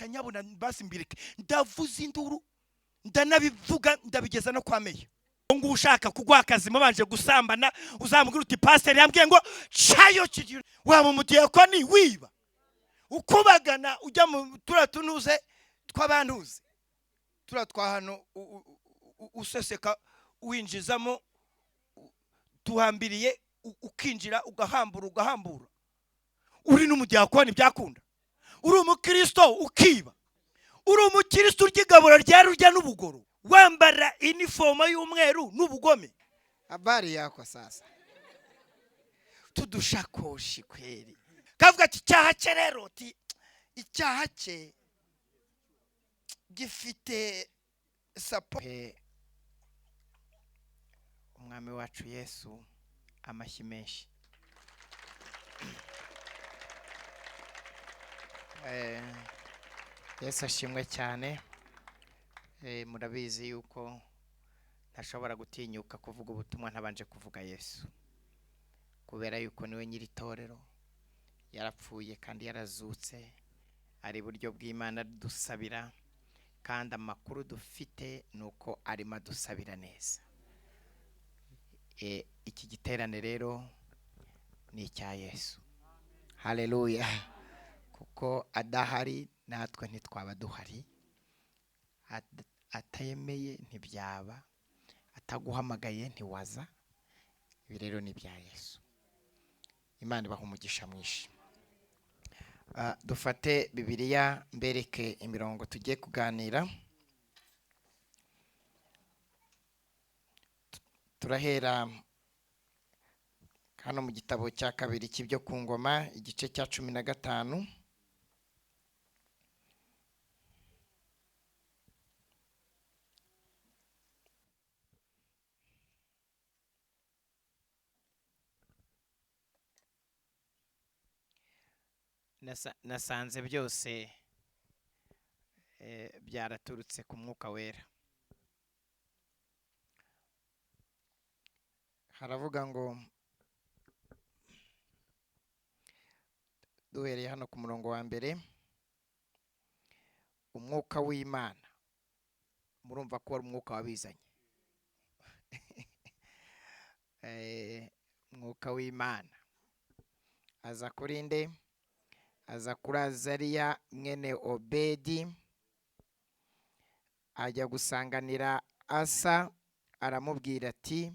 Reka nyabona basi mbireke. Ndavuza induru, ndanabivuga, ndabigeza no kwa meya. Ngo ushaka kuguha akazi mubanje gusambana, uzamubwira uti: "Pasiteri yambwiye ngo cayo." Kigira waba umudiyakoni wiba, ukubagana, ujya mu turiya tunuze tw'abantuze, turiya twa hano, useseka winjizamo tuhambiriye, ukinjira ugahambura, ugahambura, uri n'umudiyakoni. Byakunda uri umukristo ukiba, uri umukristo urya igaburo rya rurya n'ubugoro, wambara inifomo y'umweru n'ubugome. Habari yako sasa? Tudushakoshi kweri. Kavuga ati icyaha cye rero, ti icyaha cye gifite sapo. Umwami wacu Yesu amashyi menshi. Yesu ashimwe cyane. Murabizi yuko ntashobora gutinyuka kuvuga ubutumwa ntabanje kuvuga Yesu, kubera yuko niwe nyiri itorero. Yarapfuye kandi yarazutse, ari iburyo bw'Imana adusabira, kandi amakuru dufite ni uko arimo adusabira neza. Iki giterane rero ni icya Yesu, haleluya, kuko adahari natwe ntitwaba duhari. Atayemeye ntibyaba, ataguhamagaye ntiwaza. Ibi rero ni ibya Yesu. Imana ibaha umugisha mwinshi. Dufate Bibiliya mbereke imirongo tugiye kuganira. Turahera hano mu gitabo cya kabiri cy'Ibyo ku Ngoma, igice cya 15. Nasanze byose byaraturutse ku Mwuka Wera. Haravuga ngo, duhereye hano ku murongo wa mbere: Umwuka w'Imana, murumva ko wari umwuka wabizanye. Umwuka w'Imana aza kuri nde? Aza kuri Azariya mwene Obedi. Ajya gusanganira Asa, aramubwira ati: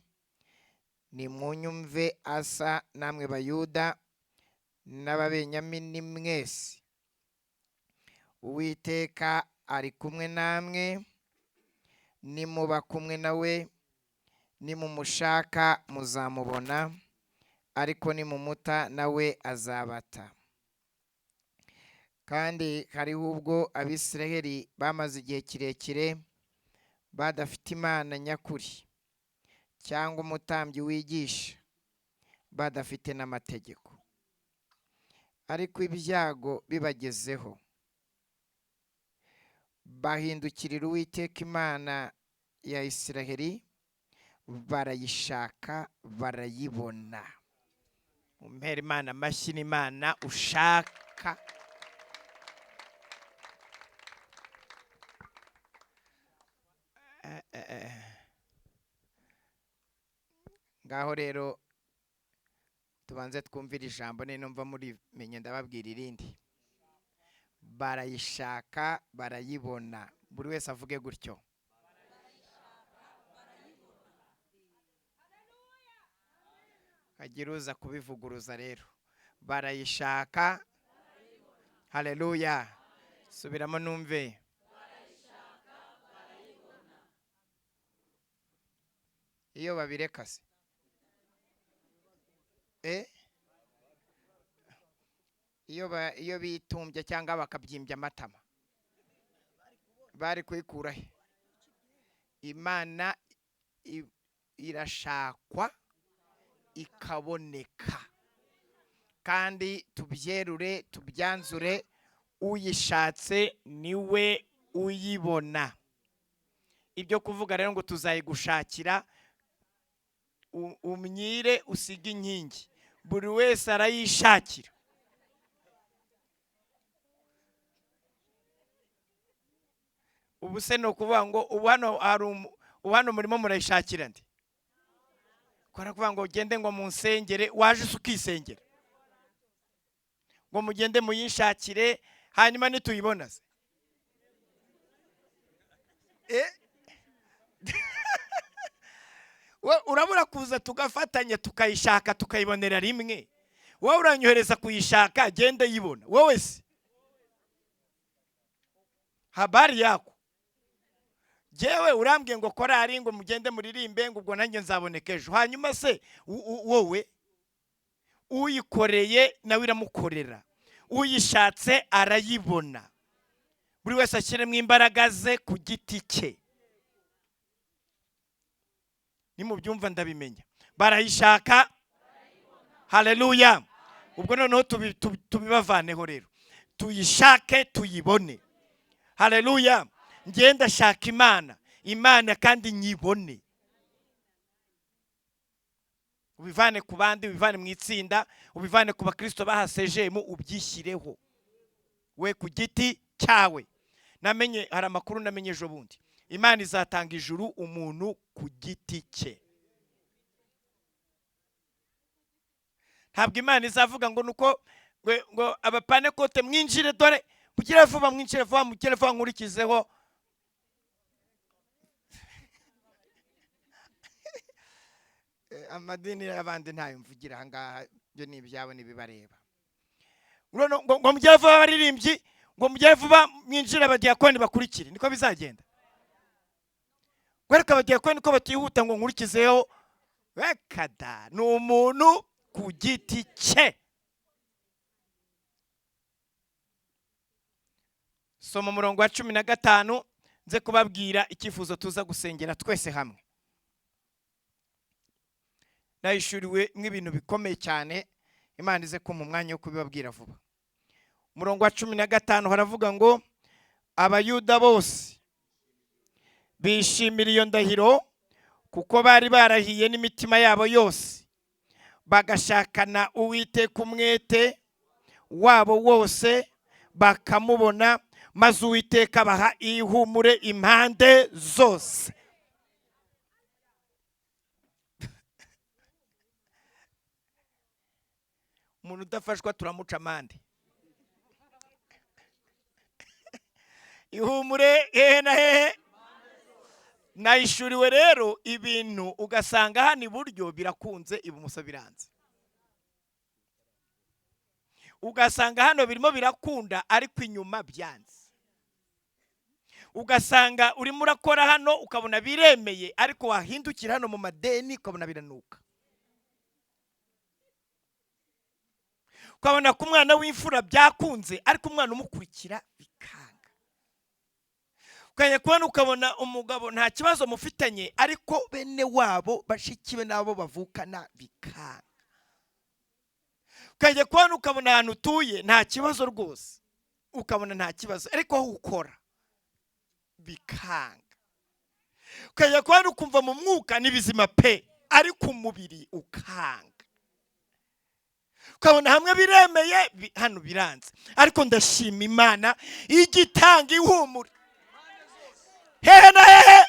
"Nimunyumve, Asa namwe Bayuda n'Ababenyamini mwese, Uwiteka ari kumwe namwe nimuba kumwe nawe. Nimumushaka muzamubona, ariko nimumuta nawe azabata." Kandi hariho ubwo Abisiraheli bamaze igihe kirekire badafite Imana nyakuri cyangwa umutambyi wigisha, badafite n'amategeko. Ariko ibyago bibagezeho, bahindukirira Uwiteka Imana ya Isiraheli, barayishaka, barayibona. Umpera Imana amashyi n'Imana ushaka. Ngaho rero tubanze twumvire ijambo, ninumva murimenye ndababwira irindi. Barayishaka, barayibona. Buri wese avuge gutyo. Hagira uza kubivuguruza rero. Barayishaka, haleluya! Subiramo numve. Iyo babireka se? Iyo bitumbye cyangwa bakabyimbya amatama, bari kuyikura he? Imana irashakwa ikaboneka, kandi tubyerure tubyanzure, uyishatse niwe uyibona. Ibyo kuvuga rero ngo tuzayigushakira, umyire usige inkingi, buri wese arayishakira. Ubu se ni ukuvuga ngo ubu hano hari ubu hano murimo murayishakira ndi kora kuvuga ngo ugende ngo munsengere, waje se ukisengera, ngo mugende muyinshakire, hanyuma nituyibona se? We urabura kuza tugafatanya tukayishaka tukayibonera rimwe. Wowe uranyohereza kuyishaka, genda yibona wowe se. Habari yako, jewe urambwiye ngo korari ngo mugende muririmbe, ngo ubwo nanjye nzaboneka ejo. Hanyuma se wowe uyikoreye nawe iramukorera, uyishatse arayibona. Buri wese ashyiremo imbaraga ze ku giti cye. Nimubyumva ndabimenya, barayishaka. Haleluya! Ubwo noneho tubibavaneho rero, tuyishake tuyibone. Haleluya! Ngenda ndashaka Imana, Imana kandi nyibone. Ubivane ku bandi, ubivane mu itsinda, ubivane ku bakristo bahasejemu, ubyishyireho we ku giti cyawe. Namenye hari amakuru namenye ejo bundi, Imana izatanga ijuru umuntu ku giti cye. Ntabwo Imana izavuga ngo nuko ngo abapanekote mwinjire, dore mugire vuba, mwinjire vuba, mugire vuba, nkurikizeho. Amadini y'abandi ntayo mvugira aha ngaha, ibyo ni ibyabo n'ibibareba. Ngo mugire vuba abaririmbyi, ngo mugire vuba mwinjire, abadiyakoni bakurikire. Niko bizagenda. Ariko abadiyakoni ko batihuta ngo nkurikizeho, reka da, ni umuntu ku giti cye. Soma umurongo wa 15, nze kubabwira icyifuzo tuza gusengera twese hamwe. Nahishuriwe nk'ibintu bikomeye cyane, Imana ize kumpa umwanya wo kubibabwira vuba. Umurongo wa 15 haravuga ngo Abayuda bose bishimira iyo ndahiro, kuko bari barahiye n'imitima yabo yose, bagashakana Uwiteka umwete wabo wose, bakamubona, maze Uwiteka abaha ihumure impande zose. Umuntu udafashwa turamuca amande. Ihumure hehe na hehe. Nahishuriwe rero ibintu ugasanga hano iburyo birakunze, ibumoso biranze. Ugasanga hano birimo birakunda ariko inyuma byanze. Ugasanga urimo urakora hano ukabona biremeye, ariko wahindukira hano mu madeni ukabona biranuka. Ukabona ku mwana w'imfura byakunze ariko umwana umukurikira bikanga. Ukajya kubona ukabona umugabo nta kibazo mufitanye ariko bene wabo bashiki be nabo bavukana bikanga. Ukajya kubona ukabona ahantu utuye nta kibazo rwose, ukabona nta kibazo ariko aho ukora bikanga. Ukajya kubona ukumva mu mwuka ni bizima pe, ariko umubiri ukanga. Ukabona hamwe biremeye, hano biranze. Ariko ndashima Imana igitanga ihumure hehe na hehe.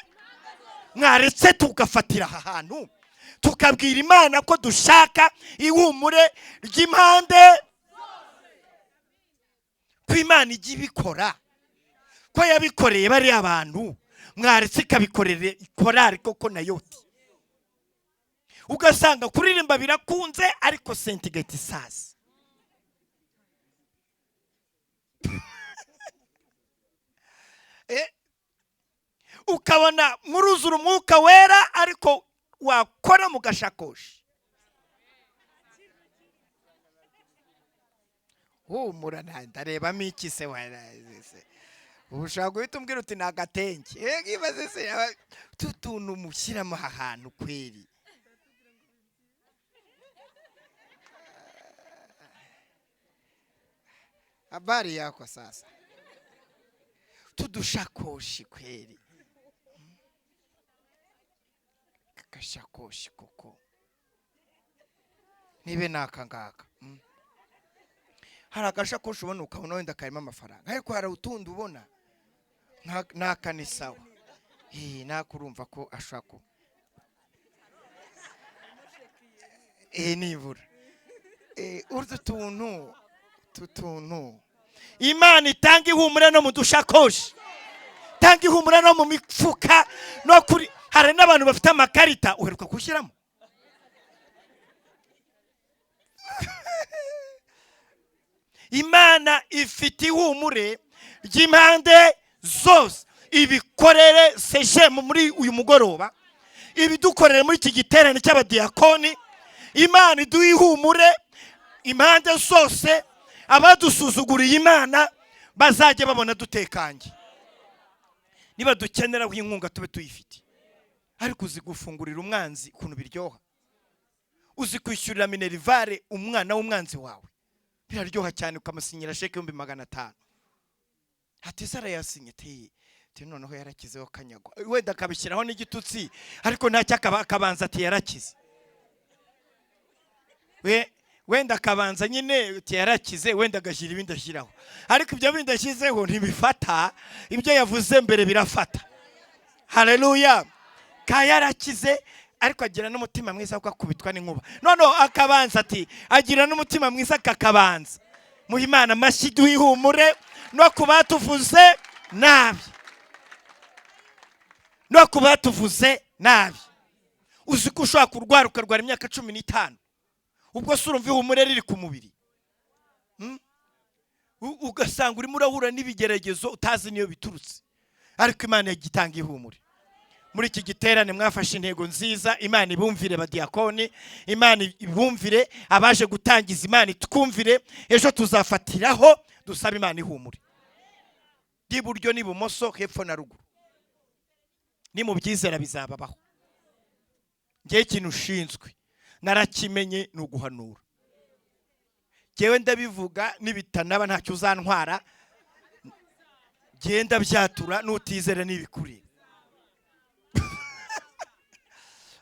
Mwaretse tugafatira aha hantu tukabwira Imana ko dushaka ihumure ry'impande, ko Imana ijya ibikora, ko yabikoreye bariya abantu, mwaretse ikabikorera korari koko nayoti. Ugasanga kuririmba birakunze ariko sentigeti isazi. Ukabona muruzura umwuka wera ariko wakora mu gashakoshi. Humura ndarebamo iki se se? Ushobora guhita umbwira uti ni agatenge. Nkibaze se, utu tuntu mushyiramo aha hantu kweri. Habari yako sasa. Tudushakoshi kweri. Agashakoshi koko. Nibe naka ngaka. Hari agashakoshi ubona ukabona wenda karimo amafaranga, ariko hari utundi ubona Naka ni sawa. Naka urumva ko ashobora ku nibura utu tuntu, utu tuntu. Imana itanga ihumure no mu dushakoshi, itanga ihumure no mu mifuka, no kuri. Hari n'abantu bafite amakarita uheruka gushyiramo. Imana ifite ihumure ry'impande zose. Ibikorere sejemu muri uyu mugoroba, ibidukorere muri iki giterane cy'abadiyakoni. Imana iduhe ihumure impande zose. Abadusuzuguriye Imana bazajye babona dutekanye. Niba dukeneraho inkunga tube tuyifite. Ariko uzi gufungurira umwanzi ukuntu biryoha, uzi kwishyurira minerivare umwana w'umwanzi wawe, biraryoha cyane, ukamusinyira sheke 500,000. Ati se arayasinye? Ati noneho yarakizeho kanyagwa, wenda akabishyiraho n'igitutsi, ariko ntacyo akabanza ati yarakize. Wenda akabanza nyine ati yarakize, wenda agashyira ibindi ashyiraho, ariko ibyo bindi ashyizeho ntibifata, ibyo yavuze mbere birafata. Haleluya. Ka yarakize, ariko agira n'umutima mwiza kuko akubitwa n'inkuba. Noneho akabanza ati agira n'umutima mwiza kakabanza. Muhe Imana amashyi, duhe ihumure no ku batuvuze nabi, no ku batuvuze nabi. Uzi ko ushobora kurwara ukarwara imyaka 15, ubwo se urumva ihumure riri ku mubiri? Ugasanga urimo urahura n'ibigeragezo utazi niyo biturutse, ariko Imana yagitanga ihumure. Muri iki giterane mwafashe intego nziza, Imana ibumvire badiyakoni, Imana ibumvire abaje gutangiza, Imana itwumvire. Ejo tuzafatiraho dusaba Imana ihumure n'iburyo n'ibumoso, hepfo na ruguru. Nimubyizera bizababaho. Ngewe ikintu ushinzwe narakimenye ni uguhanura. Ngewe ndabivuga, nibitanaba ntacyo uzantwara. Ngewe ndabyatura, nutizera nibikuri.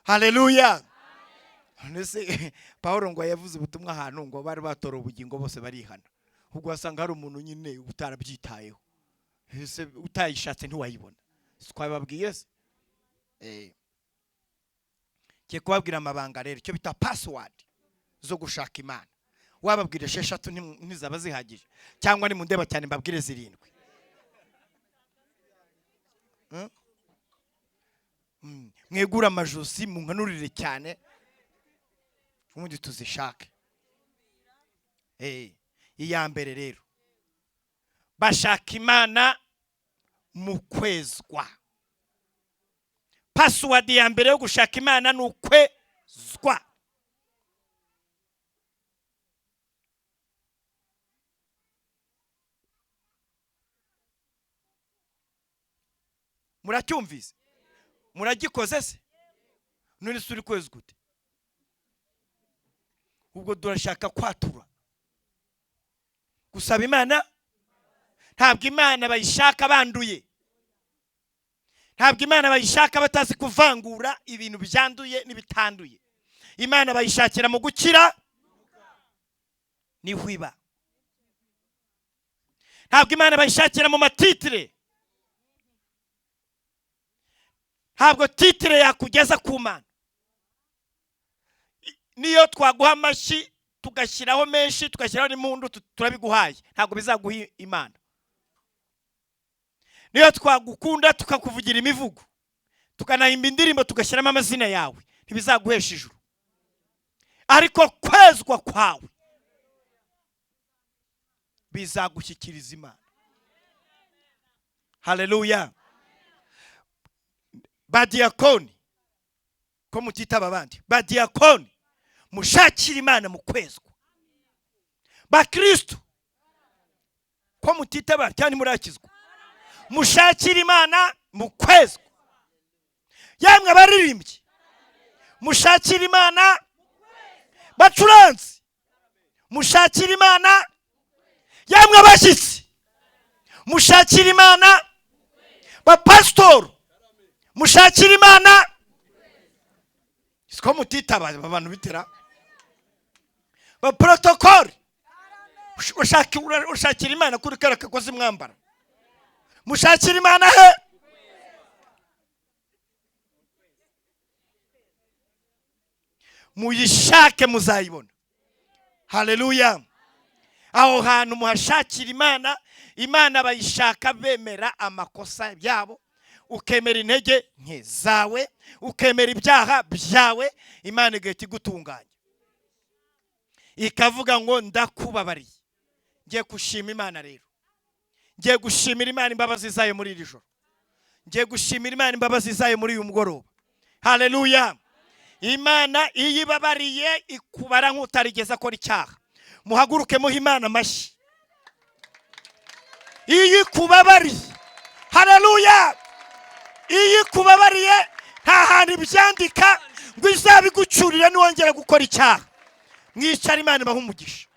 Haleluya. None Paulo ngo yavuze ubutumwa ahantu ngo bari batora ubugingo bose barihana. Ubwo wasanga hari umuntu nyine utarabyitayeho, ese utayishatse ntiwayibona. Twababwiye se? Ngiye kubabwira amabanga rero, icyo bita password zo gushaka Imana. Wababwira 6 ntizaba zihagije, cyangwa nimundeba cyane mbabwire 7. Mwegure amajosi munkanurire cyane, ubundi tuzishake. Iya mbere rero, bashaka Imana mu kwezwa. Password ya mbere yo gushaka Imana ni ukwezwa. Muracyumvise? Muragikoze se? None se uri kwezwa ute? Ubwo turashaka kwatura, gusaba Imana. Ntabwo Imana bayishaka banduye, ntabwo Imana bayishaka batazi kuvangura ibintu byanduye n'ibitanduye. Imana bayishakira mu gukira niho iba. Ntabwo Imana bayishakira mu matitire. Ntabwo titire yakugeza ku Mana. Niyo twaguha amashyi tugashyiraho menshi, tugashyiraho n'impundu, turabiguhaye, ntabwo bizaguha Imana. Niyo twagukunda tukakuvugira imivugo, tukanahimba indirimbo tugashyiramo amazina yawe, ntibizaguhesha ijuru. Ariko kwezwa kwawe bizagushyikiriza Imana. Haleluya. Badiyakoni, ko mutitaba abandi, badiyakoni mushakire Imana mu kwezwa. Bakristo, ko mutitaba cyane murakizwa, mushakire Imana mu kwezwa. Yemwe abaririmbyi, mushakire Imana. Bacuranzi, mushakire Imana. Yemwe abashyitsi, mushakire Imana. Bapasitori, mushakire Imana. Siko mutitaba abantu bitera. Ba protocole, ushakira Imana kuri kara kagozi mwambara. Mushakire Imana he? Muyishake muzayibona. Haleluya. Aho hantu muhashakira Imana, Imana bayishaka bemera amakosa yabo, ukemera intege nke zawe, ukemera ibyaha byawe, Imana igahita igutunganya ikavuga ngo ndakubabariye. Ngiye gushima Imana rero, ngiye gushimira Imana imbabazi zayo muri iri joro, ngiye gushimira Imana imbabazi zayo muri uyu mugoroba. Haleluya. Imana iyo ibabariye ikubara nk'utarigeze akora icyaha. Muhaguruke muhe Imana amashyi. Iyo ikubabariye, haleluya, iyo ikubabariye nta hantu ibyandika ngo izabigucyurire niwongera gukora icyaha. Mwicara, Imana ibahe umugisha.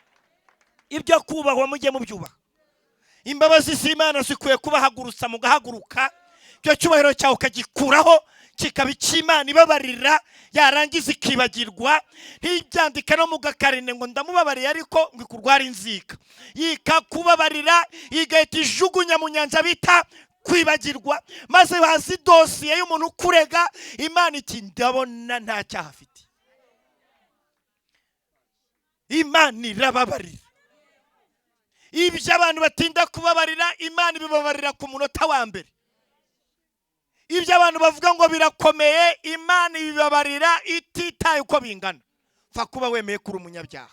Ibyo kubahwa mujye mubyubaha. Imbabazi z'Imana zikwiye kubahagurutsa mugahaguruka, icyo cyubahiro cyawe ukagikuraho kikaba icy'Imana ibabarira, yarangiza ikibagirwa, ntibyandike no mu gakarine ngo ndamubabariye ariko ngo ikurware inzika. Yikakubabarira igahita ijugunya mu nyanja bita kwibagirwa, maze bazi dosiye y'umuntu ukurega, Imana iti ndabona nta cyaha afite. Imana irababarira. Ibyo abantu batinda kubabarira, Imana ibibabarira ku munota wa mbere. Ibyo abantu bavuga ngo birakomeye, Imana ibibabarira ititaye uko bingana. Pfa kuba wemeye kuri umunyabyaha.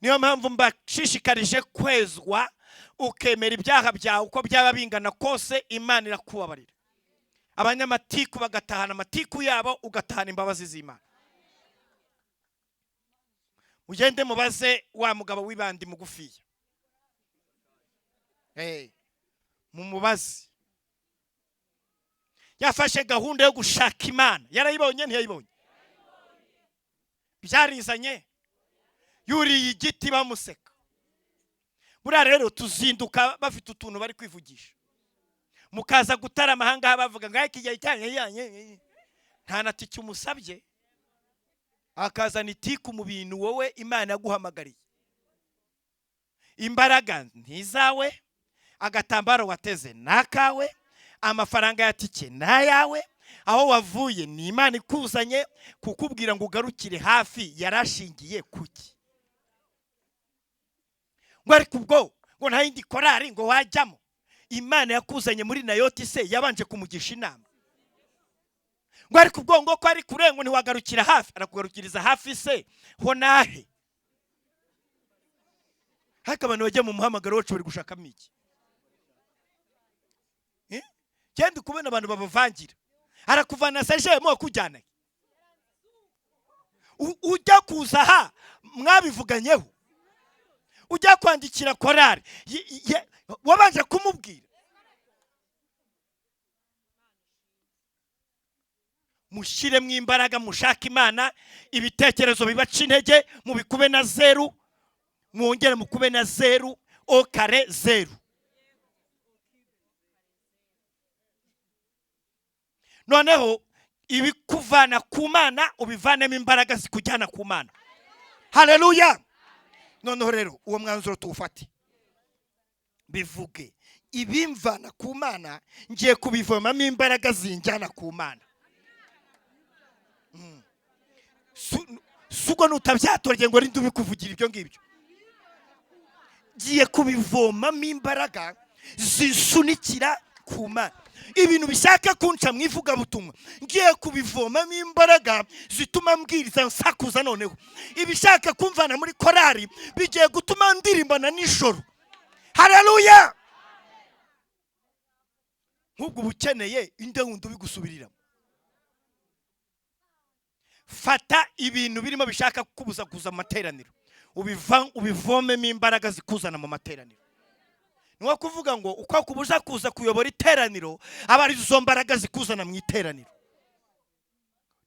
Niyo mpamvu mbashishikarije kwezwa, ukemera ibyaha byawe uko byaba bingana kose, Imana irakubabarira. Abanyamatiku bagatahana amatiku yabo, ugatahana imbabazi z'Imana. Mugende mubaze wa mugabo w'ibandi mugufiya, mumubaze. Yafashe gahunda yo gushaka Imana, yarayibonye ntiyayibonye? Byarizanye, yuriye igiti bamuseka. Buriya rero tuzinduka bafite utuntu bari kwivugisha, mukaza gutarama aha ngaha bavuga ngo ariko igihe cyanyu nta na tike umusabye, akazana itiku mu bintu wowe Imana yaguhamagariye. Imbaraga ntizawe, agatambaro wateze nakawe, amafaranga ya tike nayawe, aho wavuye ni Imana ikuzanye kukubwira ngo ugarukire hafi, yarashingiye kuki? Ngo ariko ubwo ngo nta yindi korari ngo wajyamo. Imana yakuzanye muri Nayoti se yabanje kumugisha inama? Ngo ariko ubwo ngo ko ari kure ngo ntiwagarukira hafi, arakugarukiriza hafi se ho nahe? Ariko abantu bajya mu muhamagaro wacu bari gushakamo iki? Genda kubona abantu babavangira, arakuvana sejemo akujyana ujya kuza aha mwabivuganyeho, ujya kwandikira korari wabanje kumubwira. Mushyiremo imbaraga, mushake Imana, ibitekerezo bibaca intege mubikube na zeru, mwongere mukube na zeru, o kare zeru. Noneho ibikuvana ku Mana ubivanemo imbaraga zikujyana ku Mana. Haleluya. Noneho rero uwo mwanzuro tuwufate, bivuge ibimvana ku Mana ngiye kubivomamo imbaraga zinjyana ku Mana. Sugo nutabyatorye ngo rinde ubikuvugira ibyo ngibyo, ngiye kubivomamo imbaraga zisunikira ku Mana. Ibintu bishaka kunca mu ivugabutumwa ngiye kubivomamo imbaraga zituma mbwiriza nsakuza. Noneho ibishaka kumvana muri korari bigiye gutuma ndirimbana nijoro. Haleluya. Nk'ubwo uba ukeneye inde wundi ubigusubiriramo. Fata ibintu birimo bishaka kukubuza kuza mu materaniro, ubivomemo imbaraga zikuzana mu materaniro. Ni nko kuvuga ngo uko akubuza kuza kuyobora iteraniro aba ari zo mbaraga zikuzana mu iteraniro.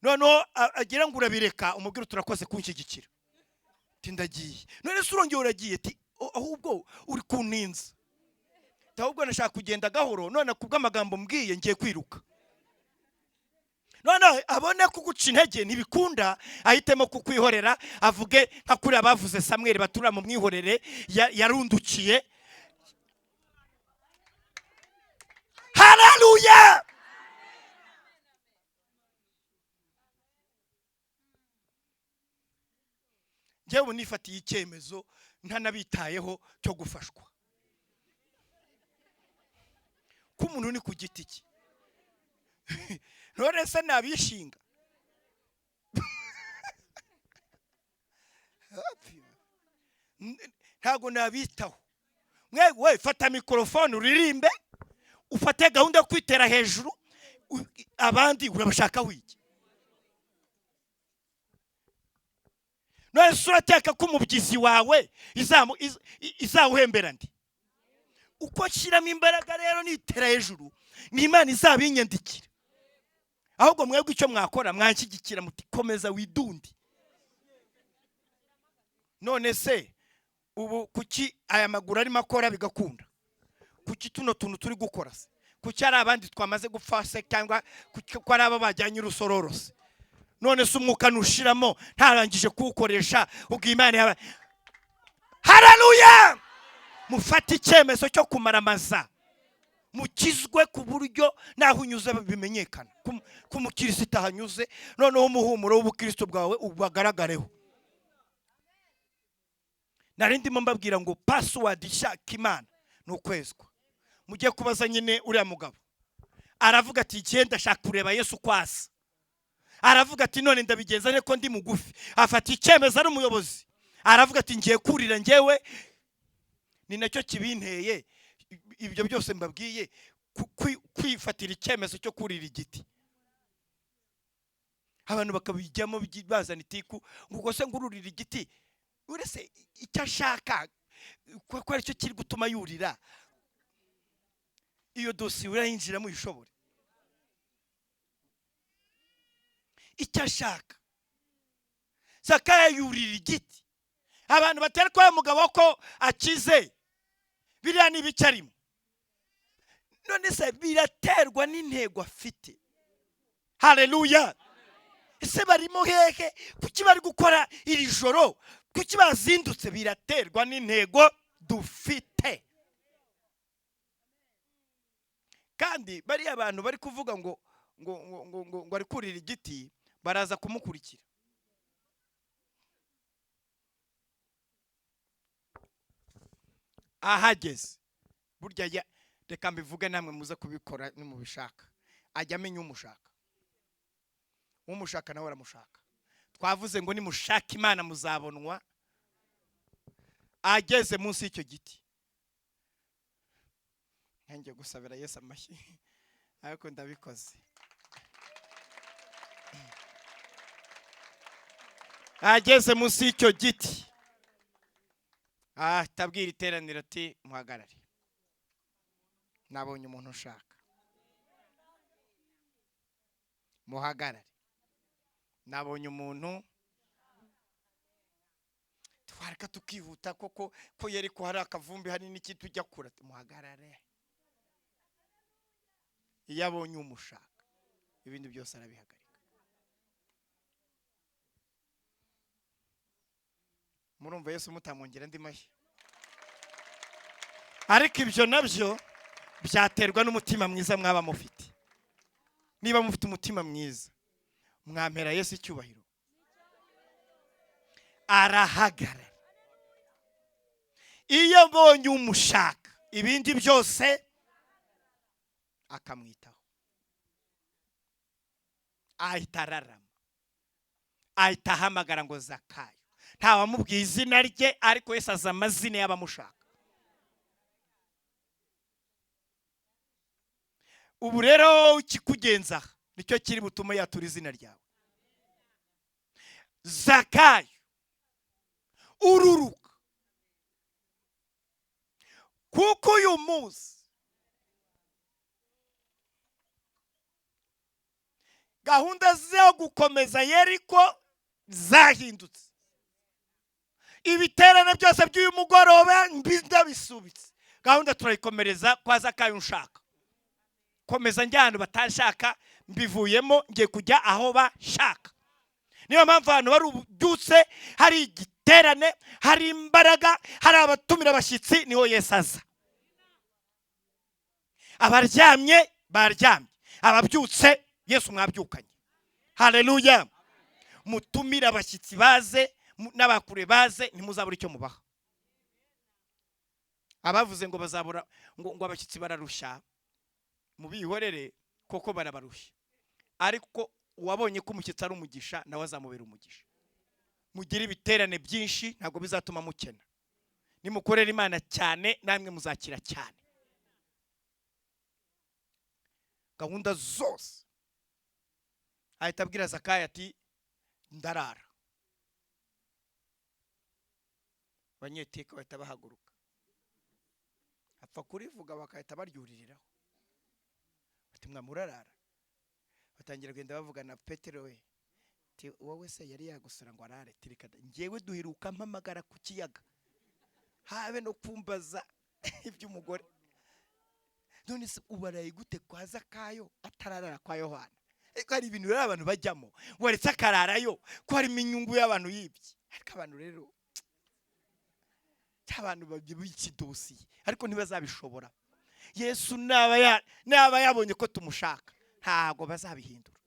Noneho agira ngo urabireka, umubwire uti urakoze kunshyigikira, ati ndagiye. None se urongeye uragiye, ati ahubwo uri kuntinza, ahubwo nashaka kugenda gahoro, none kubw'amagambo mbwiye ngiye kwiruka. None abone kuguca intege ntibikunda, ahitemo kukwihorera, avuge nka kuriya bavuze Samweli batura mu mwihorere yarundukiye. Haleluya! Njyewe ubu nifatiye icyemezo ntanabitayeho cyo gufashwa ko umuntu ni ku giti cye. None se nabishinga? Ntabwo nabitaho. We fata mikorofone uririmbe, ufate gahunda yo kwitera hejuru, abandi urabashaka wiki? None se urateka ko umubyizi wawe izawuhembera ndi? Uko nshyiramo imbaraga rero nitera hejuru, ni Imana izabinyandikira. Ahubwo mwebwe icyo mwakora, mwanshyigikira muti komeza widundi. None se ubu kuki aya maguru arimo akora bigakunda? Kuki tuno tuntu turi gukora se? Kuki ari abandi twamaze gupfa se, cyangwa kuki ko ari abo bajyanye urusororo se? None se umwuka ntushiramo ntarangije kuwukoresha ubwo Imana yaba? Haleluya! Mufate icyemezo cyo kumaramaza, mukizwe ku buryo naho unyuze bimenyekana ko umukirisitu ahanyuze, noneho umuhumuro w'ubukristo bwawe ubagaragareho. Nari ndimo mbabwira ngo password ishaka Imana ni ukwezwa. Mujye kubaza nyine uriya mugabo, aravuga ati genda ashaka kureba Yesu uko asa. Aravuga ati none ndabigenza nte ko ndi mugufi? Afata icyemezo ari umuyobozi, aravuga ati ngiye kurira njyewe. Ni nacyo kibinteye ibyo byose mbabwiye, kwifatira icyemezo cyo kurira igiti. Abantu bakabijyamo bazana itiku ngo ubwo se ngururira igiti, uretse icyo ashaka ko aricyo kiri gutuma yurira iyo dosiye, urayinjiramo uyishobore. Icyo ashaka, Zakayo yurira igiti. Abantu batera kwa mugabo ko akize, biriya ni ibice arimo. None se biraterwa n'intego afite. Haleluya! Ese barimo hehe? Kuki bari gukora iri joro? Kuki bazindutse? Biraterwa n'intego dufite. Kandi bariya abantu bari kuvuga ngo ngo ngo ngo ngo ngo ari kurira igiti, baraza kumukurikira. Ahageze burya ya, reka mbivuge namwe muze kubikora nimubishaka, ajya amenya umushaka, umushaka nawe aramushaka. Twavuze ngo nimushaka Imana muzabonwa. Ageze munsi y'icyo giti, ntangiye gusabira Yesu amashyi, ariko ndabikoze. Ageze munsi y'icyo giti, atabwira iteraniro ati muhagarare, nabonye umuntu ushaka. Muhagarare, nabonye umuntu. Twareka tukihuta koko ko Yeriko hari akavumbi, hari n'iki tujya kure. Muhagarare. Iyo abonye umushaka ibindi byose arabihagarika. Murumva Yesu mutamwongera andi mashyi. Ariko ibyo nabyo byaterwa n'umutima mwiza mwaba mufite. Niba mufite umutima mwiza mwampera Yesu icyubahiro. Arahagarara. Iyo abonye umushaka ibindi byose akamwitaho, ahita ararama, ahita ahamagara ngo Zakayo. Ntawamubwiye izina rye, ariko Yesu azi amazina y'abamushaka. Ubu rero ikikugenza nicyo kiri butume yatura izina ryawe. Zakayo ururuka, kuko uyu munsi gahunda zo gukomeza Yeriko zahindutse. Ibiterane byose by'uyu mugoroba ndabisubitse, gahunda turayikomereza kwa Zakayo nshaka komeza njya ahantu batashaka, mbivuyemo ngiye kujya aho bashaka. Niyo mpamvu abantu bari ububyutse, hari igiterane, hari imbaraga, hari abatumira abashyitsi, niho Yesu aza. Abaryamye Baryamye, ababyutse, Yesu mwabyukanye. Haleluya! Mutumire abashyitsi baze, n'abakure baze, ntimuzabura icyo mubaha. Abavuze ngo bazabura ngo abashyitsi bararushya, mubihorere, koko barabarushya. Ariko uwabonye ko umushyitsi ari umugisha, nawe azamubera umugisha. Mugire ibiterane byinshi, ntabwo bizatuma mukena. Nimukorera Imana cyane, namwe muzakira cyane. Gahunda zose ahita abwira Zakayo ati: "Ndarara." Abanyeteka bahita bahaguruka, apfa kurivuga bagahita baryuririraho, bati: "Mwamurarara." Batangira kugenda bavugana. Petero we ati: "Wowe se yari yagusura ngo arare?" Tirika, njyewe duheruka mpamagara ku kiyaga, habe no kumbaza iby'umugore. None se ubaraye gute kwa Zakayo atararara kwa Yohana? Ariko hari ibintu rero abantu bajyamo, waretse akararayo ko harimo inyungu y'abantu yibye. Ariko abantu rero, abantu b'iki dosiye, ariko ntibazabishobora. Yesu naba yabonye ko tumushaka, ntabwo bazabihindura.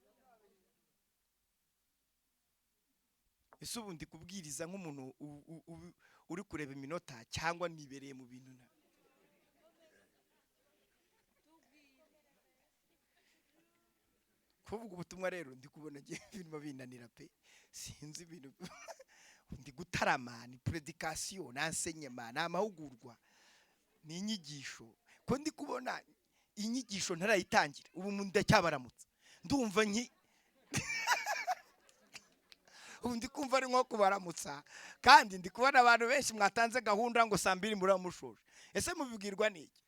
Ese ubu ndi kubwiriza nk'umuntu uri kureba iminota, cyangwa nibereye mu bintu? Na kuvuga ubutumwa rero, ndi kubona ngiye birimo binanira pe. Sinzi ibintu ndi gutarama, ni prédication, ni enseignement, ni amahugurwa, ni inyigisho? Ko ndi kubona inyigisho ntarayitangira, ubu ndacyabaramutsa, ndumva nki ubu ndi kumva ari nko kubaramutsa, kandi ndi kubona abantu benshi mwatanze gahunda ngo saa 2 muramushoje. Ese mubibwirwa n'iki?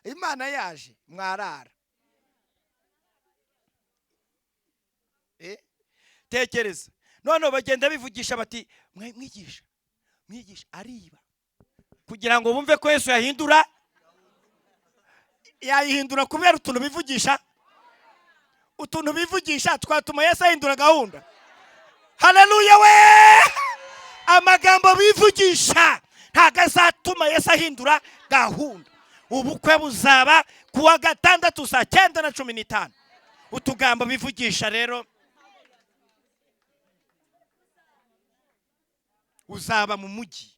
Imana yaje mwarara. Tekereza noneho bagenda bivugisha bati: "Mwigisha, mwigisha ariba," kugira ngo bumve ko Yesu yahindura, yayihindura kubera utuntu bivugisha. Utuntu bivugisha twatuma Yesu ahindura gahunda? Haleluya we! Amagambo bivugisha ntabwo azatuma Yesu ahindura gahunda. Ubukwe buzaba kuwa gatandatu saa 9:15. Utugambo bivugisha rero, uzaba mu mujyi,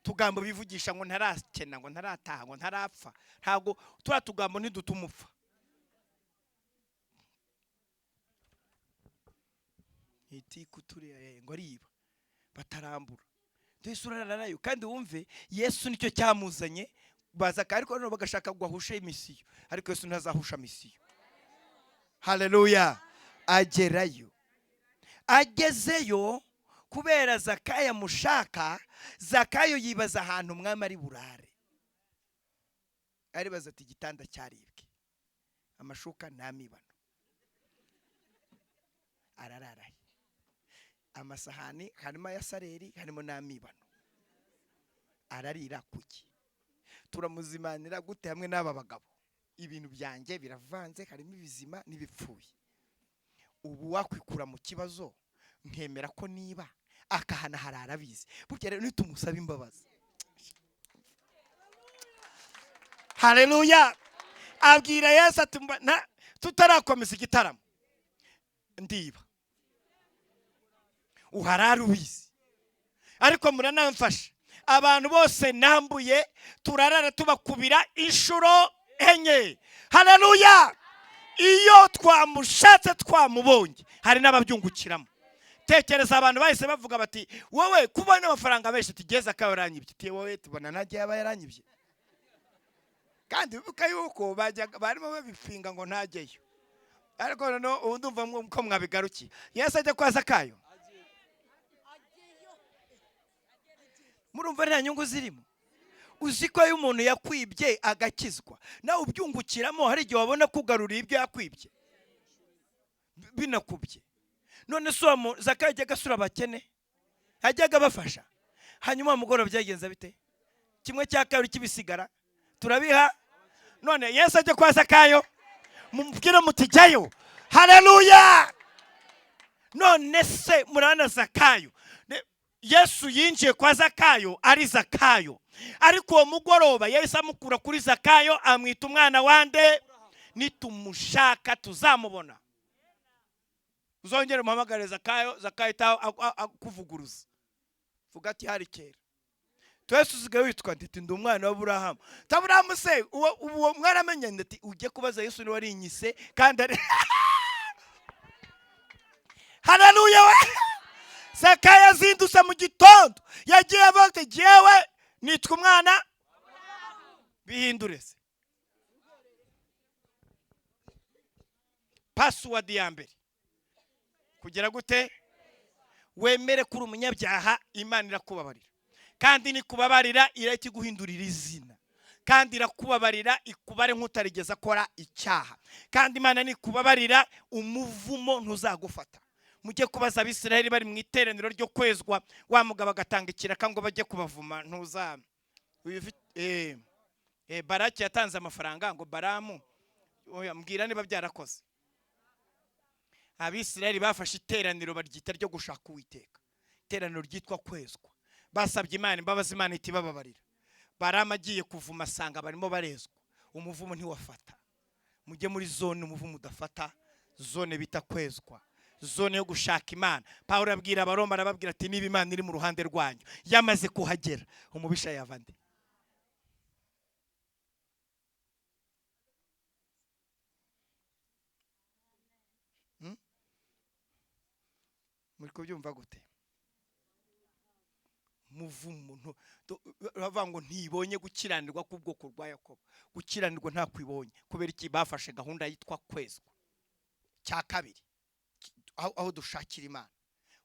tugambo bivugisha ngo ntarakena, ngo ntarataha, ngo ntarapfa, ntabwo turiya tugambo ntidutuma upfa. Itiku turiya ngo ariba, batarambura. Yesu urararayo, kandi wumve Yesu nicyo cyamuzanye. Baza ariko noneho bagashaka ngo ahushe misiyo, ariko Yesu ntazahusha misiyo. Haleluya! Agerayo, agezeyo kubera Zakayo amushaka, Zakayo yibaza ahantu umwami ari burare. Aribaza ati: "Igitanda cyaribwe, amashuka n'amibano, arararaye, amasahani harimo aya sareri, harimo n'amibano, ararira kuki? Turamuzimanira gute hamwe n'aba bagabo? Ibintu byanjye biravanze, harimo ibizima n'ibipfuye. Ubu wakwikura mu kibazo nkemera ko niba akahana harara abizi." Burya rero nitumusaba imbabazi. Haleluya! Abwira Yesu ati: "Tutarakomeza igitaramo, ndiba, uharara ubizi, ariko muranamfasha, abantu bose nambuye turarara tubakubira inshuro enye." Haleluya! Iyo twamushatse twamubonye, hari n'ababyungukiramo. Tekereza abantu bahise bavuga bati: "Wowe kubona amafaranga menshi tugeze akaba yaranyibye." Ati: "Wowe tubona nanjye yaba yaranyibye." Kandi wibuka yuko bajyaga barimo babipfinga ngo ntajyeyo, ariko noneho ubu ndumva ko mwabigarukiye. Yesu ajya kwa Zakayo, murumva nta nyungu zirimo? Uzi ko iyo umuntu yakwibye agakizwa, nawe ubyungukiramo, hari igihe wabona kugaruriye ibyo yakwibye binakubye. None se uwo Zakayo yajyaga asura abakene, yajyaga abafasha, hanyuma wa mugoroba byagenze bite? Kimwe cya kabiri kibisigara turabiha. None Yesu ajya kwa Zakayo, mubwire muti: "Jyayo." Haleluya! None se murabona Zakayo Yesu yinjiye kwa Zakayo ari Zakayo, ariko uwo mugoroba yahise amukura kuri Zakayo, amwita umwana wande. Nitumushaka tuzamubona. Uzongere umuhamagare Zakayo, Zakayo ita akuvuguruza, vuga ati hari kera. Twese usigaye witwa nditi ndi umwana w'Aburahamu. Aburahamu se uwo mwaramenye? Ndati ujye kubaza Yesu niwe warinyise kandi ari. Haleluya we! Zakayo yazindutse mu gitondo, yagiye avuga ati jyewe nitwa umwana. Bihindure se. Password ya mbere kugira gute? Wemere kuri umunyabyaha, Imana irakubabarira, kandi nikubabarira irahita iguhindurira izina, kandi irakubabarira ikubare nk'utarigeze akora icyaha. Kandi Imana nikubabarira umuvumo ntuzagufata. Mujye kubaza Abisirayeli bari mu iteraniro ryo kwezwa, wa mugabo agatanga ikiraka ngo bajye kubavuma. Ntuza Baraki yatanze amafaranga ngo Baramu, oya, mbwira niba byarakoze. Abisirayeli bafashe iteraniro baryita ryo gushaka Uwiteka, iteraniro ryitwa kwezwa. Basabye Imana imbabazi, Imana ihita ibababarira. Baramu agiye kuvuma asanga barimo barezwa, umuvumo ntiwafata. Mujye muri zone umuvumo udafata, zone bita kwezwa, zone yo gushaka Imana. Pawulo abwira Abaroma, arababwira ati niba Imana iri mu ruhande rwanyu, yamaze kuhagera, umubisha yava nde? Muri kubyumva gute? Muvumo baravuga ngo ntibonye gukiranirwa k'ubwoko bwa Yakobo. Gukiranirwa ntakwibonye kubera iki? Bafashe gahunda yitwa kwezwa. Cya kabiri, aho dushakira Imana,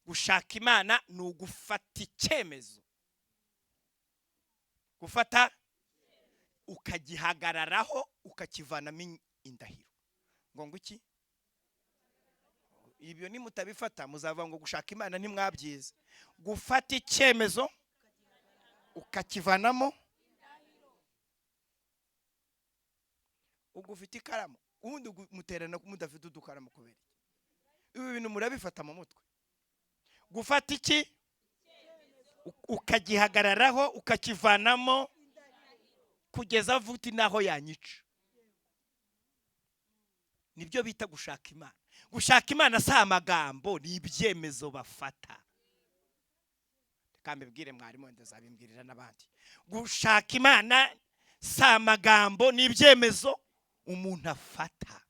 gushaka Imana ni ugufata icyemezo, gufata ukagihagararaho, ukakivanamo indahiro. Ngo iki? Ibyo nimutabifata muzavuga ngo gushaka Imana ntimwabyize. Gufata icyemezo ukakivanamo. Ubwo ufite ikaramu, ubundi muterana mudafite udukaramu kubera iki? Ibi bintu murabifata mu mutwe. Gufata iki ukagihagararaho, ukakivanamo kugeza avuga uti naho yanyica. Nibyo bita gushaka Imana. Gushaka Imana si amagambo, ni ibyemezo bafata. Reka mbibwire mwarimu, wenda azabimbwirira n'abandi. Gushaka Imana si amagambo, ni ibyemezo umuntu afata.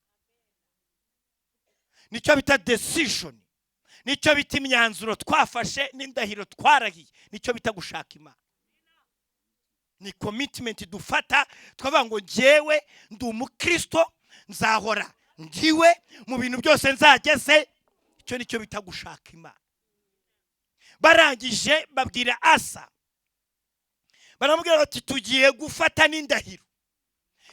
Nicyo bita decision, nicyo bita imyanzuro twafashe n'indahiro twarahiye, nicyo bita gushaka Imana. Ni commitment dufata, twavuga ngo njyewe ndi umukristo, nzahora ngiwe mu bintu byose nzageze. Icyo nicyo bita gushaka Imana. Barangije babwira Asa, baramubwira bati tugiye gufata n'indahiro.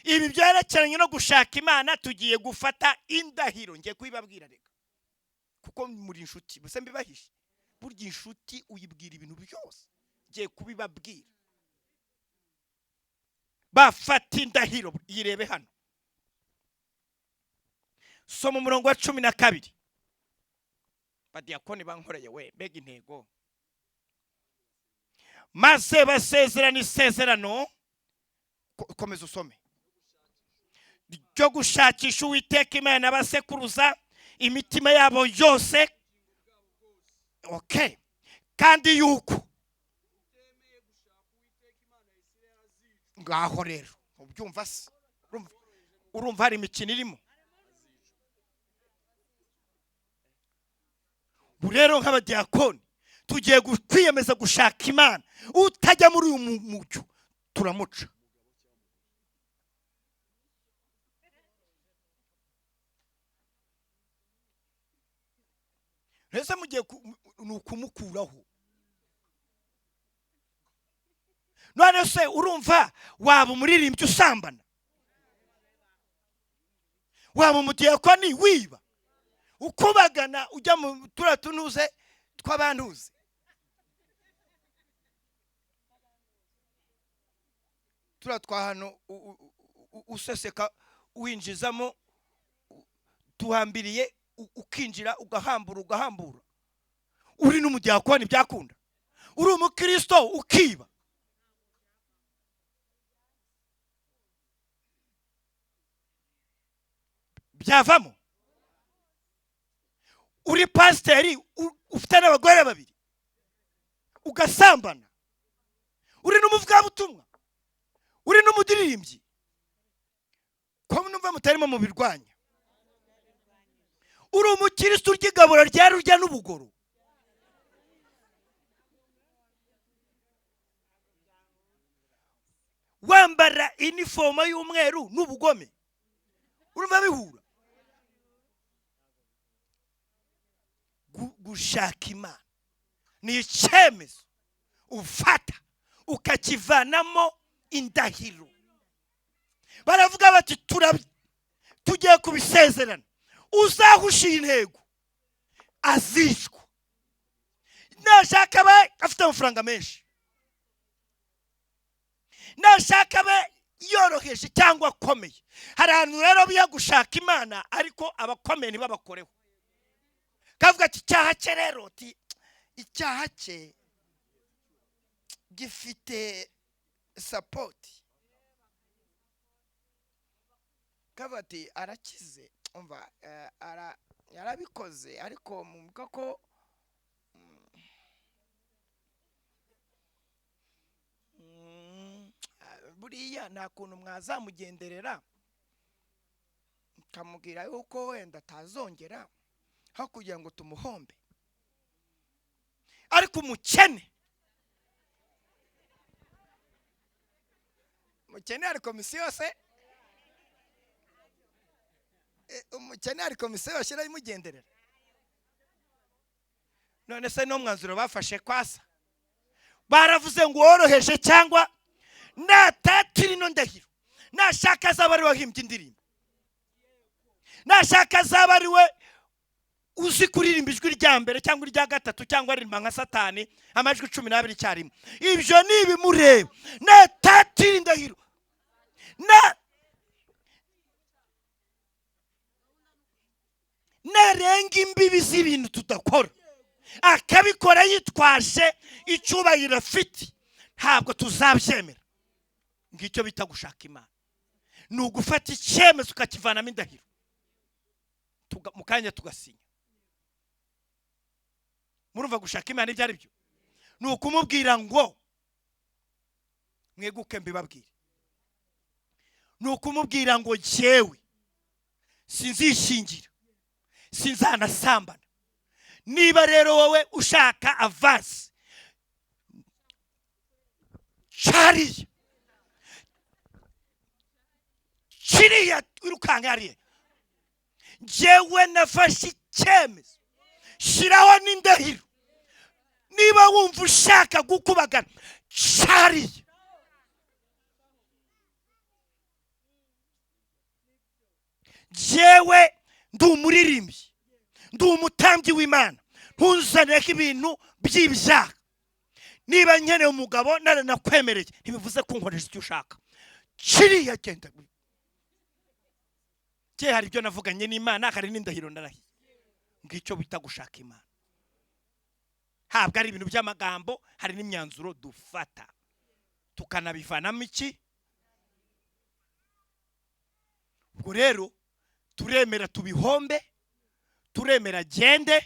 Ibi byerekeranye no gushaka Imana, tugiye gufata indahiro. Ngiye kubibabwira reka, kuko muri inshuti, gusa mbibahishe. Burya inshuti uyibwira ibintu byose. Ngiye kubibabwira. Bafata indahiro, yirebe hano, soma umurongo wa 12. Badiyakoni bankoreye we, mbega intego! Maze basezerana isezerano. Komeza usome. Ryo gushakisha Uwiteka Imana basekuruza imitima yabo yose. Okay, kandi yuko ngaho rero ubyumva se, urumva hari imikino irimo. Ubu rero nk'abadiyakoni tugiye kwiyemeza gushaka Imana. Utajya muri uyu mucyo turamuca. Ese mugiye ni ukumukuraho? None se urumva waba umuririmbyi usambana, waba umudiyakoni wiba, ukubagana, ujya mu turiya tunuze tw'abantuze? Turiya twa hano useseka winjizamo, tuhambiriye, ukinjira ugahambura ugahambura, uri n'umudiyakoni byakunda? Uri umukristo ukiba. Byavamo. Uri pasiteri ufite n'abagore babiri ugasambana. Uri n'umuvugabutumwa, uri n'umuririmbyi. Ko numva mutarimo mubirwanya. Uri umukristo urya igaburo rya rurya n'ubugoro. Wambara inifomo y'umweru n'ubugome. Urumva bihura. Gushaka Imana ni icyemezo ufata ukakivanamo indahiro. Baravuga bati tugiye kubisezerana, uzahusha intego azicwa. Nashaka abe afite amafaranga menshi, nashaka abe yoroheje cyangwa akomeye. Hari ahantu rero biya gushaka Imana ariko abakomeye ntibabakoreho. Kavuga ati icyaha cye rero, ati icyaha cye gifite sapoti. Kavuga ati arakize, umva yarabikoze ariko mumbuka ko buriya nta kuntu mwazamugenderera mukamubwira yuko wenda atazongera aho kugira ngo tumuhombe. Ariko umukene, umukene hari komisiyo yose, umukene hari komisiyo yose irayimugenderera. None se no mwanzuro bafashe kwasa baravuze ngo woroheje cyangwa natatira ino ndahiro, nashaka azaba ari we wahimbye indirimbo, nashaka azaba ari we uzi kuririmba ijwi rya mbere cyangwa irya gatatu cyangwa aririmba nka Satani amajwi 12 icyarimwe. Ibyo ni ibimureba. Natatira indahiro narenga imbibi z'ibintu tudakora akabikora yitwaje icyubahiro afite, ntabwo tuzabyemera. Ngicyo bita gushaka Imana, ni ugufata icyemezo ukakivanamo indahiro, mu kanya tugasinya. Murumva gushaka Imana ibyo ari byo? Ni ukumubwira ngo mweguke mbibabwire. Ni ukumubwira ngo jyewe sinzishingira, sinzanasambana. Niba rero wowe ushaka avasi cariya kiriya wirukanga hariya, jyewe nafashe icyemezo, shyiraho n'indahiro. Niba wumva ushaka gukubagana cariya, jyewe ndi umuririmbyi, ndi umutambyi w'Imana, ntuzaneko ibintu by'ibyaha. Niba nkeneye umugabo naranakwemereye, ntibivuze ko unkoresha icyo ushaka. Kiriya genda. Cye hari ibyo navuganye n'Imana, hari n'indahiro narahiye. Ngicyo bita gushaka Imana. Ntabwo ari ibintu by'amagambo, hari n'imyanzuro dufata tukanabivanamo iki. Ubwo rero turemera tubihombe, turemera gende,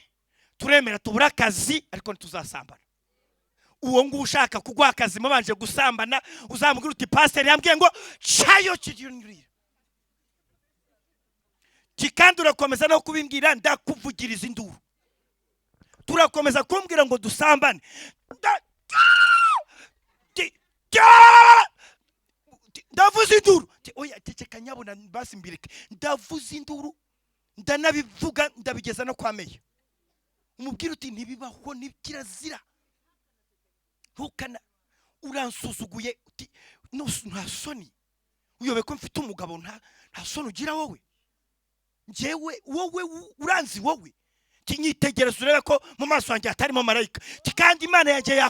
turemera tubura akazi, ariko ntituzasambana. Uwo nguwo ushaka kuguha akazi mubanje gusambana, uzamubwira uti pasiteri yambwiye ngo cayo kinyurira. Kandi urakomeza no kubimbwira, ndakuvugiriza induru. Turakomeza kumbwira ngo dusambane. Ndavuza induru. Oya ceceka nyabuna basi mbireke. Ndavuza induru, ndanabivuga, ndabigeza no kwa meya. Umubwira uti ntibibaho, ni kirazira. Ntukana, uransuzuguye uti nta soni. Uyobe ko mfite umugabo, nta soni ugira wowe. Njyewe wowe uranzi wowe. Kinyitegereza urebe ko mu maso yanjye hatarimo marayika. Kandi Imana yanjye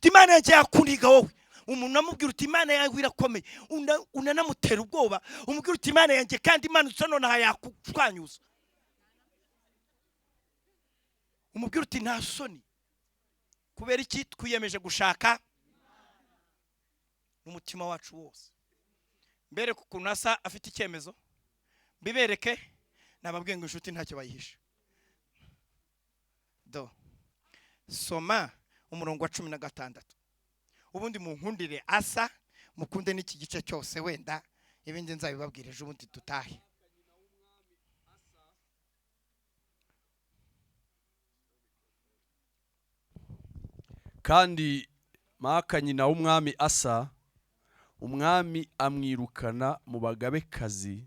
Imana yanjye yakuniga wowe. Umuntu amubwira uti Imana yawe irakomeye, unanamutera ubwoba, umubwira uti Imana yanjye kandi Imana usa nonaha yakushwanyuza. Umubwira uti nta soni. Kubera iki? Twiyemeje gushaka n'umutima wacu wose. Mbereke ukuntu asa afite icyemezo, mbibereke. Nababwiye ngo inshuti ntacyo bayihisha. Do soma umurongo wa 16. Ubundi munkundire asa, mukunde n'iki gice cyose, wenda ibindi nzabibabwira ejo bundi dutahe. Kandi Maka nyina w'umwami Asa, umwami amwirukana mu bagabekazi,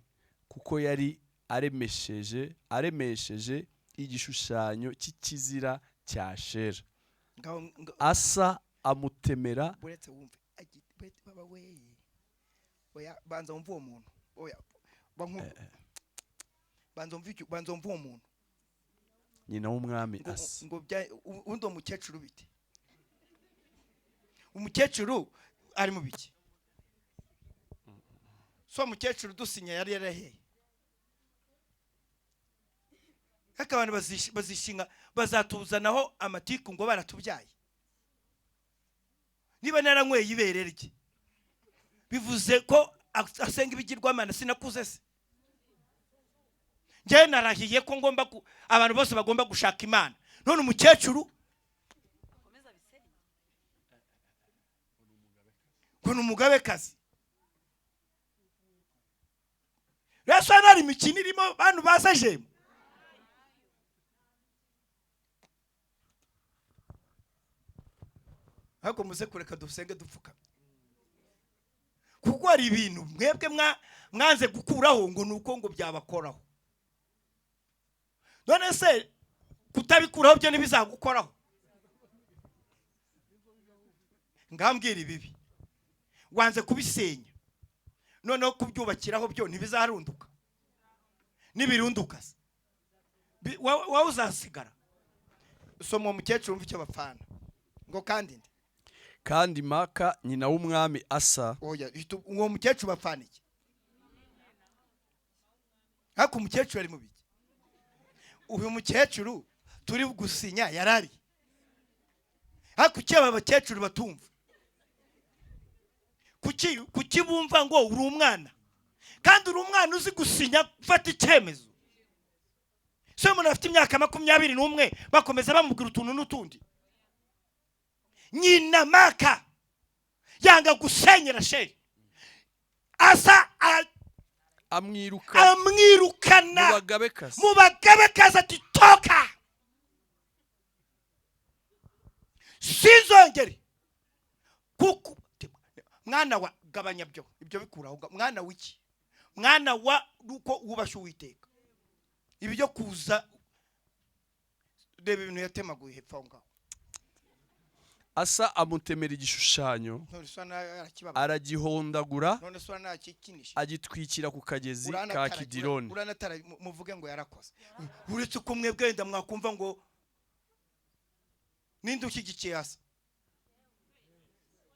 kuko yari aremesheje igishushanyo cy'ikizira cya Shera. Ngaho Asa amutemera. Buretse wumve buretse baba we, oya, banza wumve uwo muntu, oya, banza wumve uwo muntu. Nyina w'umwami Ngo Asa. Ngo bya ubundi uwo mukecuru bite? Umukecuru ari mu biki? So umukecuru dusinya yari yaraheye. Ariko abantu bazishinga, bazatuzanaho amatiku ngo baratubyaye. Niba naranyweye ibere rye, bivuze ko asenga ibigirwamana? Sinakuze se? Njyewe narahiye ko ngomba abantu bose bagomba gushaka Imana. None umukecuru ngo ni umugabekazi. Rero hano hari imikino irimo bantu basaje. Ariko muze kureka dusenge dupfukamye, kuko hari ibintu mwebwe mwanze gukuraho ngo ni uko ngo byabakoraho. None se kutabikuraho byo ntibizagukoraho? Ngambwira, ibibi wanze kubisenya, noneho kubyubakiraho byo ntibizarunduka? Nibirunduka se, wowe uzasigara. Soma uwo mukecuru wumve icyo bapfana. Ngo kandi nde? Kandi Maka nyina w'umwami Asa. Oya, uwo mukecuru bapfana iki? Ariko umukecuru ari mu biki? Uyu mukecuru turi gusinya yarari. Ariko kuki aba bakecuru batumva? Kuki bumva ngo uri umwana, kandi uri umwana uzi gusinya, gufata icyemezo? Se umuntu afite imyaka 21, bakomeza bamubwira utuntu n'utundi. Nyina Maka yanga gusenyera Sheri, Asa amwiruka amwirukana mu bagabekazi. Mu bagabekazi, ati: "Toka, sinzongere kuko mwana wa gabanya byo ibyo bikuraho mwana w'iki, mwana wa nuko wubashye Uwiteka." Ibi byo kuza, reba ibintu yatemaguye hepfo aho ngaho. Asa amutemera igishushanyo, None se arakibaba. aragihondagura, None se ntakikinisha. agitwikira ku kagezi ka Kidironi. Uranatara, muvuge ngo yarakoze. Uretse ko mwebwe wenda mwakumva ngo ninde ushyigikiye Asa?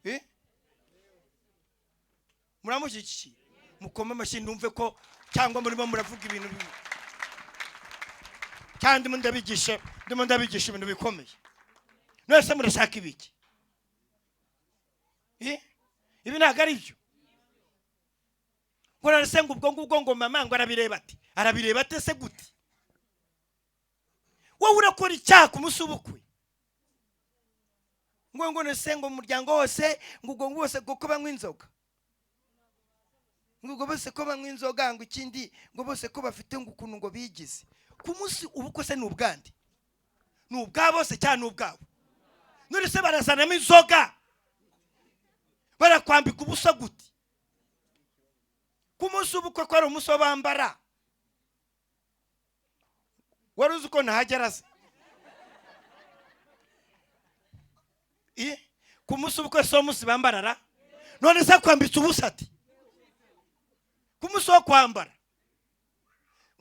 Eh? Muramushyigikiye? Mukome amashyi numve ko, cyangwa murimo muravuga ibintu kandi ndimo ndabigisha ibintu bikomeye. None se murashaka ibiki? Eh? Ibi ntabwo ari byo. Ngo none se ngo ubwo ngubwo ngo mama ngo arabireba ati, arabireba ate se? Gute wowe urakora icyaha ku munsi w'ubukwe? Ngo none se ngo umuryango wose, ngo ubwo bose ngo ko banywa inzoga, ngo ubwo bose ko banywa inzoga, ngo ikindi ngo bose ko bafite ngo ukuntu ngo bigize ku munsi ubukwe. Se ni ubwande? Ni ubwa bose cyangwa ni ubwabo? None se barazanamo inzoga, barakwambika ubusa gute ku munsi w'ubukwe, ko ari umunsi wo bambara? Wari uzi ko ntahagera se? Ku munsi w'ubukwe si wo munsi bambarara? None se akwambitse ubusa ati ku munsi wo kwambara?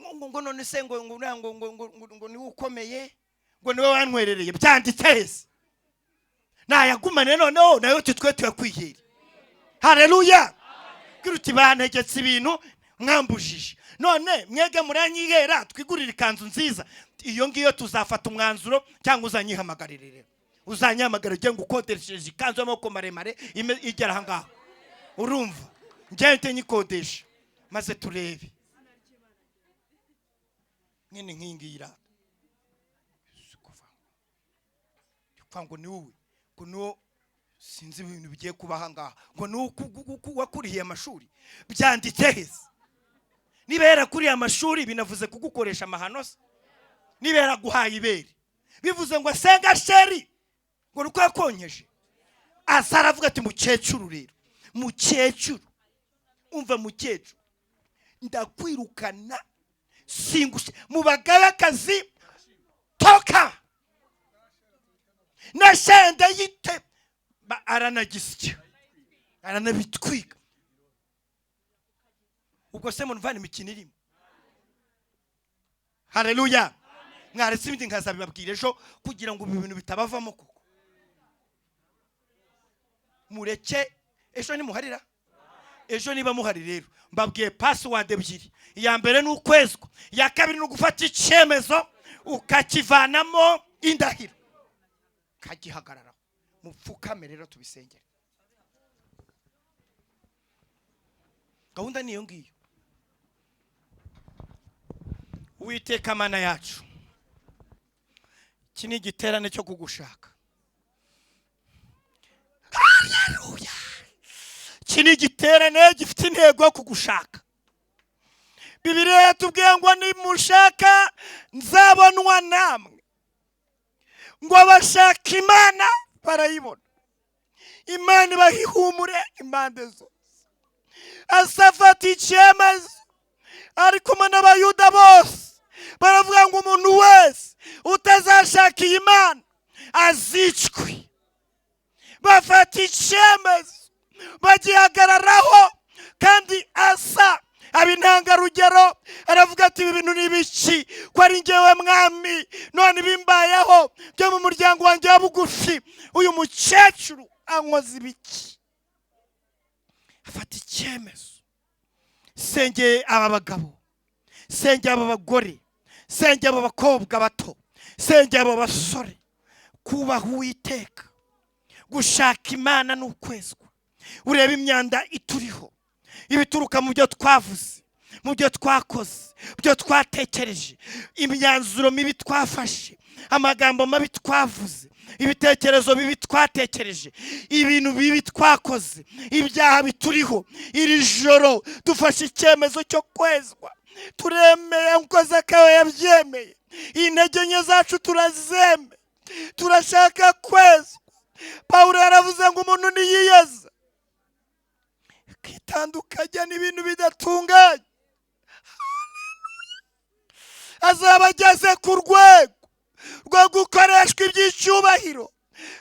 Ngo none se ngo niwe ukomeye, ngo niwe wantwerereye. Byanditse hese? Nayagumane noneho nayo twe tuyakwihera. Haleluya! Bwira uti: "Bantegetse ibintu mwambujije, none mwege muranyihera twigurire ikanzu nziza." Iyo ngiyo tuzafata umwanzuro, cyangwa uzanyihamagarire rero. Uzanyamagara ujye ngo ukodesheje ikanzu y'amaboko maremare igera aha ngaha, urumva njye nyikodesha maze turebe nyine nk'iyi ngiyi irata kuvuga ngo ni wowe, ngo ni wowe, sinzi ibintu bigiye kuba aha ngaha, ngo ni wowe wakurihiye amashuri. Byanditse heza? Niba yarakuriye amashuri, binavuze kugukoresha amahano se? Niba yaraguhaye ibere, bivuze ngo asenga chérie, ngo ni uko yakonkeje? Asa aravuga ati: "Mukecuru rero, mukecuru, umva mukecuru, ndakwirukana, singushe mu bagabekazi, toka na shende yite." Aranagisya, aranabitwika. Ubwo se muvana imikino irimo? Haleluya! Mwaretse ibindi nkazabibabwira ejo kugira ngo ibi bintu bitabavamo, kuko mureke ejo nimuharira. Ejo niba muhari rero, mbabwiye password ebyiri: iya mbere ni ukwezwa, iya kabiri ni ugufata icyemezo ukakivanamo indahiro, ukagihagararaho. Mupfukame rero tubisengere. Gahunda ni iyo ngiyo. Uwiteka Mana yacu, iki ni igiterane cyo kugushaka. Haleluya! Iki ni igiterane gifite intego yo kugushaka. Bibiliya yatubwiye ngo nimushaka nzabonwa namwe, ngo abashaka Imana barayibona, Imana ibaha ihumure impande zose. Asafata icyemezo ari kumwe n'Abayuda bose, baravuga ngo umuntu wese utazashaka iyi Mana azicwe. Bafata icyemezo bagihagararaho, kandi Asa aba intangarugero. Aravuga ati: "Ibi bintu ni ibiki, ko ari njyewe mwami, none bimbayeho byo mu muryango wanjye wa bugufi, uyu mukecuru ankoze ibiki?" Afata icyemezo. Sengeye aba bagabo, sengeye aba bagore, sengeye aba bakobwa bato, sengeye aba basore kubaha Uwiteka. Gushaka Imana ni ukwezwa. Ureba imyanda ituriho, ibituruka mu byo twavuze, mu byo twakoze, byo twatekereje, imyanzuro mibi twafashe, amagambo mabi twavuze, ibitekerezo bibi twatekereje, ibintu bibi twakoze, ibyaha bituriho. Iri joro dufashe icyemezo cyo kwezwa. Turemeye nkuko Zakayo yabyemeye. Intege nke zacu turazemeye, turashaka kwezwa. Pawulo yaravuze ngo umuntu niyiyeza, akitandukanya n'ibintu bidatunganye, azaba ageze ku rwego rwo gukoreshwa iby'icyubahiro,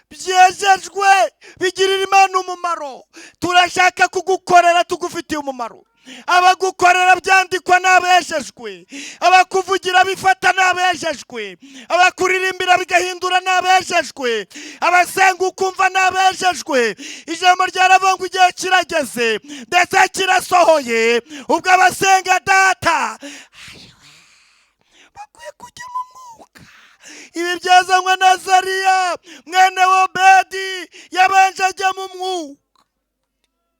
byejejwe, bigirira Imana umumaro. Turashaka kugukorera tugufitiye umumaro. Abagukorera byandikwa n'abejejwe, abakuvugira bifata n'abejejwe, abakuririmbira bigahindura n'abejejwe, abasenga ukumva n'abejejwe. Ijambo ryaravuga ngo igihe kirageze ndetse kirasohoye, ubwo abasenga Data bakwiye kujya mu mwuka. Ibi byazanywe na Zariya mwene Obedi. Yabanje ajya mu mwuka,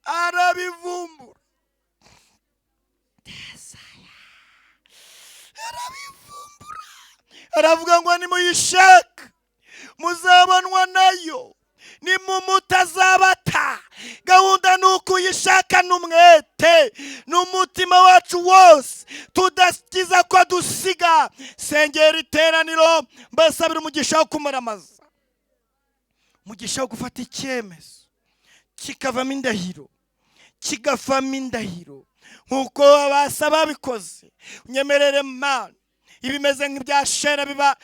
arabivumbura. Yesaya arabivumbura, aravuga ngo nimuyishaka muzabonwa nayo, nimumutazabata. Gahunda ni ukuyishaka n'umwete n'umutima wacu wose, tudakiza ko dusiga. Sengera iteraniro, mbasabira umugisha wo kumaramaza, umugisha wo gufata icyemezo kikavamo indahiro, kigavamo indahiro nk'uko abasa babikoze. Unyemerere Mana, ibimeze nk'ibya Shera biba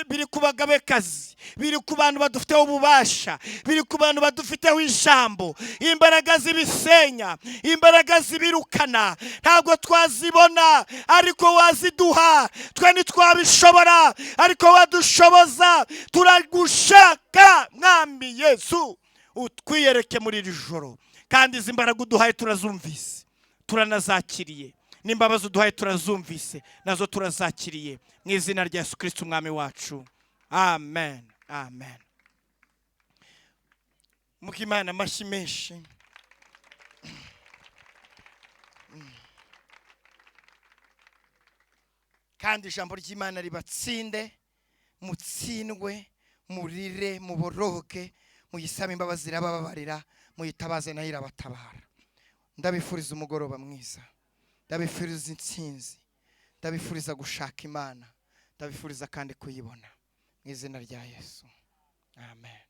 biri ku bagabekazi, biri ku bantu badufiteho ububasha, biri ku bantu badufiteho ijambo, imbaraga zibisenya, imbaraga zibirukana, ntabwo twazibona, ariko waziduha. Twe ntitwabishobora, ariko wadushoboza. Turagushaka Mwami Yesu, utwiyereke muri iri joro. Kandi izi mbaraga uduhaye turazumvise, turanazakiriye, n'imbabazi uduhaye turazumvise, nazo turazakiriye, mu izina rya Yesu Kirisiti Umwami wacu. Amen, amen. Muhe Imana amashyi menshi. Kandi ijambo ry'Imana ribatsinde, mutsindwe, murire, muboroge, muyisabe imbabazi irabababarira, muyitabaze nayo irabatabara. Ndabifuriza umugoroba mwiza, ndabifuriza intsinzi, ndabifuriza gushaka Imana, ndabifuriza kandi kuyibona mu izina rya Yesu, amen.